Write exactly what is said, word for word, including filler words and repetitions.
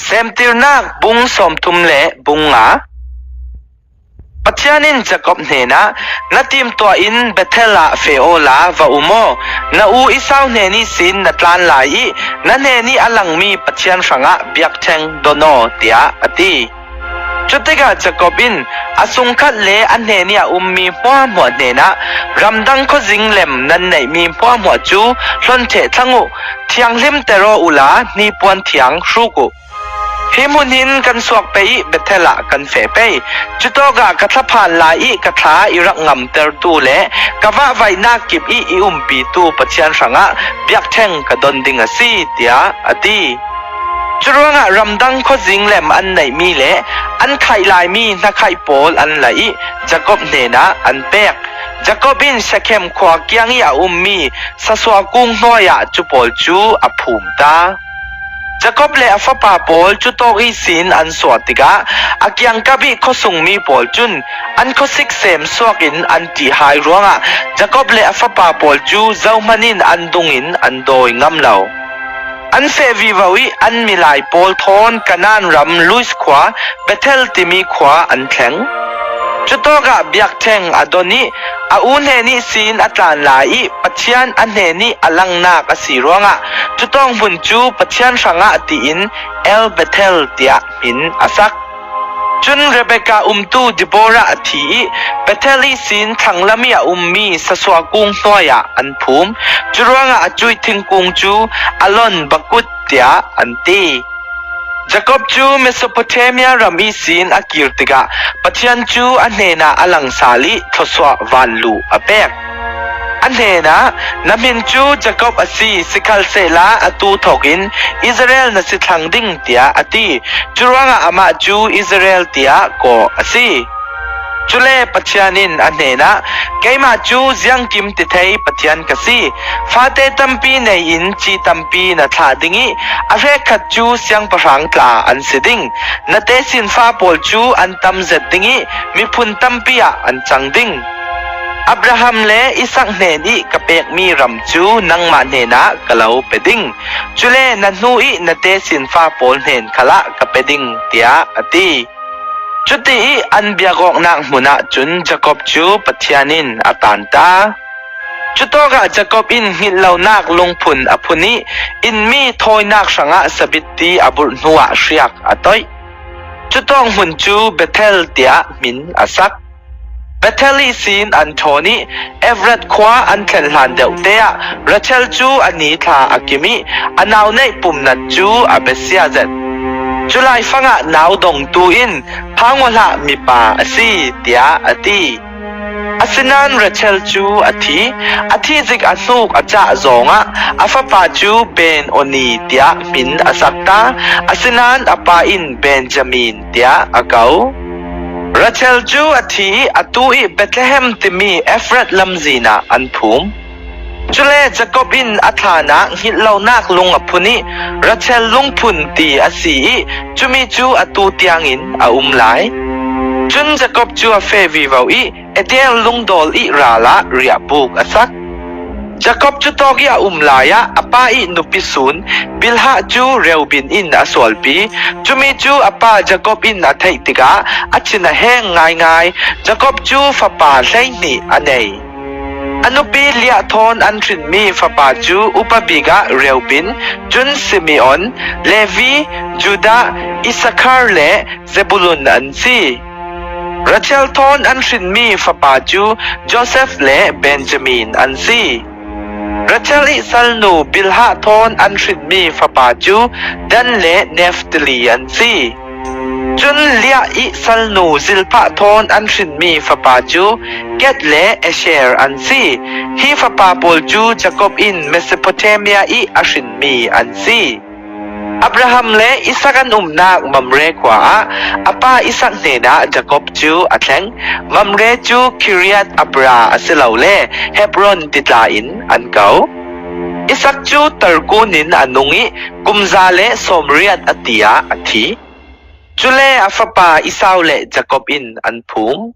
Semtirnak bung sawmthum le bung nga. Pathian in Jakob hnenah, "Na timtuah in Bethel ah feh awla va um aw. Na u Esau hnen ihsin na tlan lai ih na hnenih a langmi Pathian hrangah biakṭheng don aw," tiah a ti. Cutikah Jakob in a sungkhat le a hnenih a ummi hmuahhmuah hnenah, "Ramdang khuazing lem nan neihmi hmuahhmuah cu hlon ṭheh thlang uh, thianghlimter aw uhla hnipuan thiang hruk uh. Hi hmun hin kan suak pei ih Bethel ah kan feh pei. Cutawkah ka thlaphan lai ih ka thla i rak ngamtertu le ka vahvaihnak kip ih i umpitu Pathian hrangah biakṭheng ka don ding a si," tiah a ti. Curuangah ramdang khuazing lem an neihmi le an khaih laimi hnakhaih pawl an la ih Jakob hnenah an pek. Jakob in Shekhem khua kiang ih a ummi sasuah kung hnuai ah cu pawl cu a phum ta. Jakob le a fapa pawl cutawk ihsin an suah tikah a kiangkap ih khuasungmi pawl cun an khuasik sem suak in an ṭih hai ruangah Jakob le a fapa pawl cu zohman in an dung in an dawi ngam lo. An feh vivo ih an milai pawl thawn Kanaan ram Lus khua Bethel timi khua an thleng. Cutawkah biakṭheng a don ih a u hnen ihsin a tlan lai ih Pathian a hnenih a langnak a si ruangah cutawk hmun cu Pathian hrangah tiin El Bethel tiah hmin a sak. Cun Rebekah umtu Deborah a thi ih Bethel ihsin thlanglam ih a ummi sasuah kung hnuai ah an phum. Curuangah a cuih thingkung cu Alon Bakut tiah an ti. Jakob cu Mesopotamia ram ihsin a kir tikah Pathian cu a hnenah a langsal ih thluasuah vanluh a pek. A hnenah, "Na hmin cu Jakob a si, sikhalsehla atu thokin Israel na si thlang ding," tiah a ti. Curuangah amah cu Israel tiah kawh a si. Cule Pathian in a hnenah, "Keimah cu ziangkim tithei Pathian ka si. Fate tampi nei in ci tampi na thlah ding ih a hrekkhat cu siangpahrang tla an si ding. Na tesinfa pawl cu an tam zet ding ih miphun tampi ah an cang ding. Abraham le Isak hnen ih ka pekmi ram cu nangmah hnenah ka lo pe ding. Cule na hnu ih na tesinfa pawl hnen khalah ka pe ding," tiah a ti. Cuti ih an biak awknak hmun ah cun Jakob cu Pathian in a tan ta. Cutawkah Jakob in hngilh lonak lungphun a phun ih innmi thawinak hrangah sabitti a burh hnuah hriak a toih. Cutawk hmun cu Bethel tiah hmin a sak. Bethel ihsin an ṭhawn ih Efrat khua an thlen hlan deuhte ah Rachel cu a ni thla a kim ih a nau neih pumnat cu a besia zet. Cu laifangah nau dongtu in, "Phango hlah, mipa a si," tiah a ti. Asinain Rachel cu a thi. A thih zik a hnuk a cah zawngah a fapa cu Ben-oni tiah hmin a sak ta. Asinain a pa in Benjamin tiah a ko. Rachel cu a thi ih atu ih Bethlehem timi Efrat lamzin ah an phum. Cule Jakob in a thlan ah hngilh lonak lung a phun ih Rachel lungphun ti a si ih cumi cu atu tiangin a um lai. Cun Jakob cu a feh vivo ih Eder lungdawl ih ral ah riahbuk a sak. Jakob cutawk ih a um lai ah a pa ih nupi sun Bilhah cu Reubin in a sualpi. Cumi cu a pa Jakob in a theih tikah a thin a heng ngaingai. Jakob cu fapa hleihnih a nei. A nupi Leah thawn an hrinmi fapa cu upa bik ah Reubin, cun Simeon, Levi, Judah, Issachar le Zebulun an si. Rachel thawn an hrinmi fapa cu Joseph le Benjamin an si. Rachel ih salnu Bilhah thawn an hrinmi fapa cu Dan le Naphtali an si. Cun Leah ih salnu Zilpah thawn an hrinmi fapa cu Gad le Asher an si. Hi fapa pawl cu Jakob in Mesopotamia ih a hrinmi an si. Abraham le Isak an umnak Mamre khua ah a pa Isak hnenah Jakob cu a thleng. Mamre cu Kiriat Arba asilole Hebron titla in an ko. Isak cu tarkun in a nung ih kum za le sawmriat a ti ah a thi. Cule a fapa Esau le Jakob in an phum.